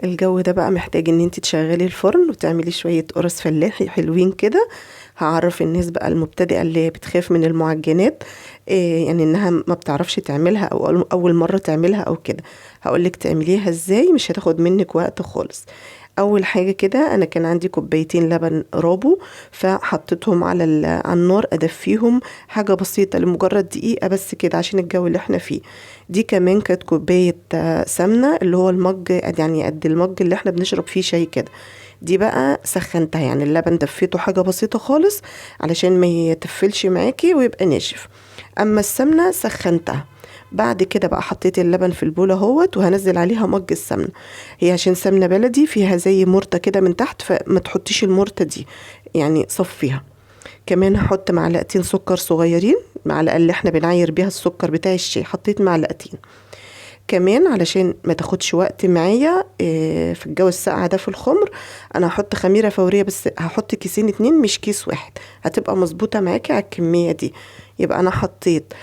الجو ده بقى محتاج ان انت تشغلي الفرن وتعملي شوية قرص فلاحي حلوين كده. هعرف الناس بقى المبتدئة اللي بتخاف من المعجنات، يعني انها ما بتعرفش تعملها او اول مرة تعملها او كده. هقولك تعمليها ازاي، مش هتاخد منك وقت خالص. اول حاجة كده انا كان عندي كوبايتين لبن رابو، فحطيتهم على النار ادفيهم حاجة بسيطة لمجرد دقيقة بس كده عشان الجو اللي احنا فيه. دي كمان كانت كوباية سمنة اللي هو المج، يعني قد المج اللي احنا بنشرب فيه شاي كده. دي بقى سخنتها، يعني اللبن دفيته حاجة بسيطة خالص علشان ما يتفلش معاكي ويبقى ناشف. اما السمنة سخنتها. بعد كده بقى حطيت اللبن في البولة اهوت، وهنزل عليها مج السمنة. هي عشان سمنة بلدي فيها زي مرتة كده من تحت، فما تحطيش المرتة دي، يعني صفيها. كمان هحط معلقتين سكر صغيرين، معلقة اللي احنا بنعاير بيها السكر بتاع الشاي، حطيت معلقتين كمان علشان ما تاخدش وقت معايا، في الجو الساقع ده في الخمر. انا هحط خميرة فورية، بس هحط كيسين 2 مش كيس واحد، هتبقى مظبوطة معاكي على الكمية دي. يبقى انا حطيت،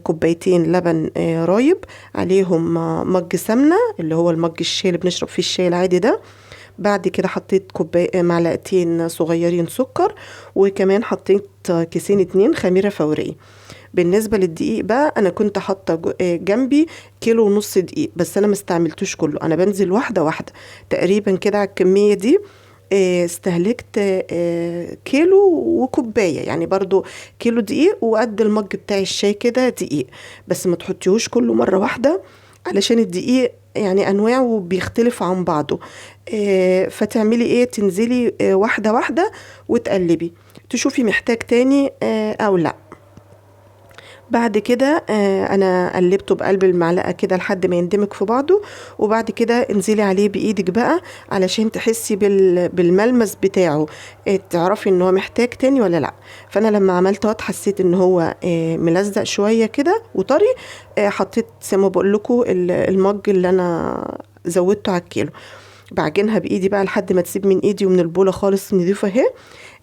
كوبايتين لبن، رايب، عليهم، مج سمنة اللي هو المج الشاي اللي بنشرب فيه الشاي العادي ده. بعد كده حطيت معلقتين صغيرين سكر، وكمان حطيت كيسين 2 خميرة فورية. بالنسبة للدقيق بقى أنا كنت حاطة جنبي كيلو ونص دقيق، بس أنا ما استعملتوش كله، أنا بنزل واحدة واحدة تقريبا كده على الكمية دي. استهلكت، كيلو وكوباية، يعني برضو كيلو دقيق وقد المج بتاع الشاي كده دقيق، بس ما تحطيهوش كله مرة واحدة علشان الدقيق أنواعه بيختلف عن بعضه. فتعملي إيه؟ تنزلي، واحدة واحدة وتقلبي، تشوفي محتاج تاني، أو لا. بعد كده، أنا قلبته بقلب المعلقة كده لحد ما يندمج في بعضه، وبعد كده انزلي عليه بإيدك بقى علشان تحسي بالملمس بتاعه، تعرفي إن هو محتاج تاني ولا لا. فأنا لما عملته اهوت حسيت إن هو، ملزق شوية كده وطري، حطيت زي ما بقول لكم المج اللي أنا زودته على الكيلو. بعجنها بإيدي بقى لحد ما تسيب من إيدي ومن البولة خالص نضيفة أهي.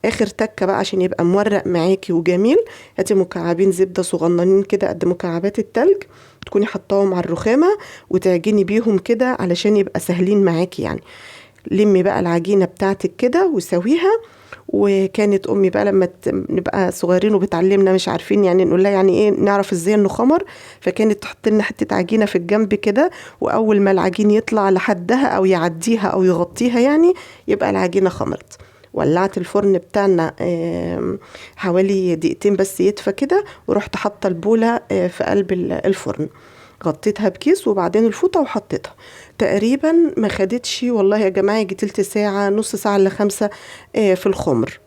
آخر تكة بقى عشان يبقى مورق معاكي وجميل، هاتي مكعبين زبدة صغننين كده قد مكعبات التلج، تكوني حطاهم على الرخامة وتعجني بيهم كده علشان يبقى سهلين معاكي. لمي بقى العجينة بتاعتك كده وسويها. وكانت أمي بقى لما نبقى صغيرين وبتعلمنا مش عارفين نقول لها يعني إيه، نعرف إزاي إنه خمر، فكانت تحط لنا حتة عجينة في الجنب كده، وأول ما العجين يطلع لحدها أو يعديها أو يغطيها يبقى العجينة خمرت. ولعت الفرن بتاعنا، حوالي دقيقتين بس يدفى كده، ورحت حاطة البولة، في قلب الفرن، غطيتها بكيس وبعدين الفوطة وحطيتها. تقريبا ما خدتش والله يا جماعة يجي تلت ساعة، نص ساعة إلا 5، في الخمر.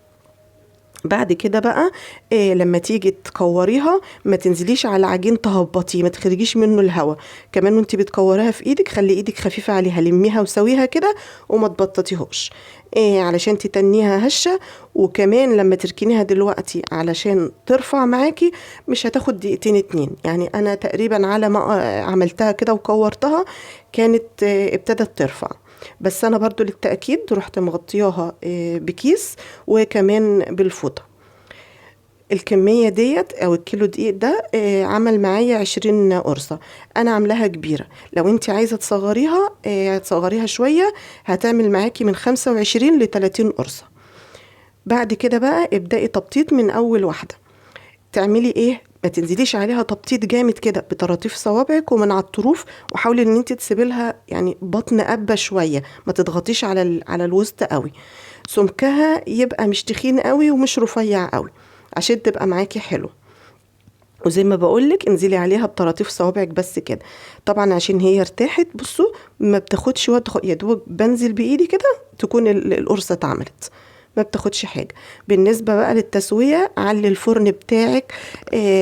بعد كده بقى، لما تيجي تكوريها ما تنزليش على العجين تهبطيه، ما تخرجيش منه الهواء. كمان وانتي بتكوريها في ايدك خلي ايدك خفيفة عليها، لميها وسويها كده وما تبططيهوش، علشان تتنيها هشة. وكمان لما تركنيها دلوقتي علشان ترفع معاكي مش هتاخد دقيقتين 2، انا تقريبا على ما عملتها كده وكورتها كانت، ابتدت ترفع، بس انا برضو للتأكيد رحت مغطياها، بكيس وكمان بالفوطة. الكمية ديت او الكيلو دقيق ده، عمل معايا 20 قرصة، انا عاملاها كبيرة. لو انت عايزة تصغريها شوية هتعمل معاكي من خمسة وعشرين لتلاتين قرصة. بعد كده بقى ابدأي تبطيط من اول واحدة. تعملي ايه؟ ما تنزليش عليها تبطيط جامد كده، بطراطيف صوابعك ومن على الطروف، وحاولي ان انت تسيبي لها بطن قبه شويه، ما تضغطيش على الوسط قوي. سمكها يبقى مش تخين قوي ومش رفيع قوي عشان تبقى معاكي حلو. وزي ما بقولك انزلي عليها بطراطيف صوابعك بس كده، طبعا عشان هي ارتاحت. بصوا ما بتاخدش وقت، يا دوب بنزل بايدي كده تكون القرصه اتعملت، ما بتاخدش حاجة. بالنسبة بقى للتسوية، علي الفرن بتاعك،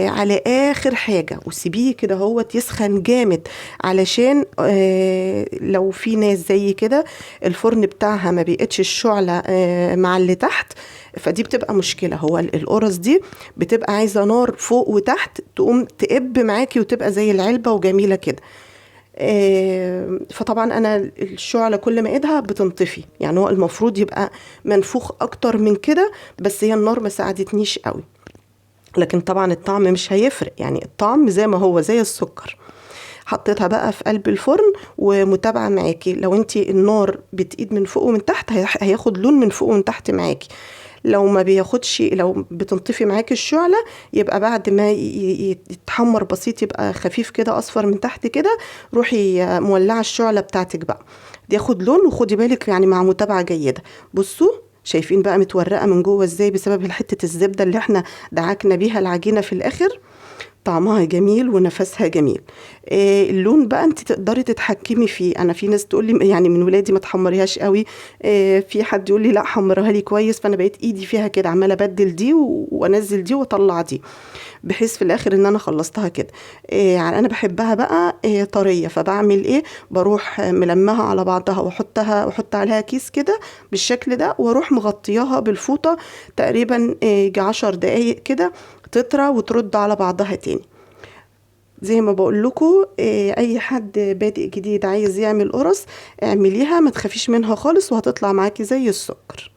على آخر حاجة وسيبيه كده هو يسخن جامد، علشان، لو في ناس زي كده الفرن بتاعها ما بيقتش الشعلة، مع اللي تحت، فدي بتبقى مشكلة. هو القرص دي بتبقى عايزة نار فوق وتحت تقوم تقب معاكي وتبقى زي العلبة وجميلة كده. فطبعا انا الشعلة كل ما ايدها بتنطفي، هو المفروض يبقى منفوخ اكتر من كده، بس هي النار ما ساعدتنيش قوي. لكن طبعا الطعم مش هيفرق، الطعم زي ما هو زي السكر. حطيتها بقى في قلب الفرن ومتابعة معاكي. لو انت النار بتقيد من فوق ومن تحت هياخد لون من فوق ومن تحت معاكي. لو ما بياخدش، لو بتنطفي معاكي الشعلة، يبقى بعد ما يتحمر بسيط يبقى خفيف كده اصفر من تحت كده، روحي مولعة الشعلة بتاعتك بقى ياخد لون. وخدي بالك يعني مع متابعة جيدة. بصوا شايفين بقى متورقة من جوه ازاي بسبب حتة الزبدة اللي احنا دعكنا بيها العجينة في الاخر. طعمها جميل ونفسها جميل. اللون بقى انت تقدري تتحكمي فيه. انا في ناس تقول لي يعني من ولادي ما تحمريهاش قوي، في حد يقول لي لا حمرها لي كويس، فانا بقيت ايدي فيها كده عماله ابدل دي وانزل دي واطلع دي، بحيث في الاخر ان انا خلصتها كده. يعني انا بحبها بقى طرية، فبعمل ايه، بروح ملمها على بعضها واحط عليها كيس كده بالشكل ده، واروح مغطياها بالفوطه تقريبا 10 دقايق كده تطرى وترد على بعضها تاني. زي ما بقول لكم، اي حد بادئ جديد عايز يعمل قرص اعمليها، ما تخافيش منها خالص، وهتطلع معاكي زي السكر.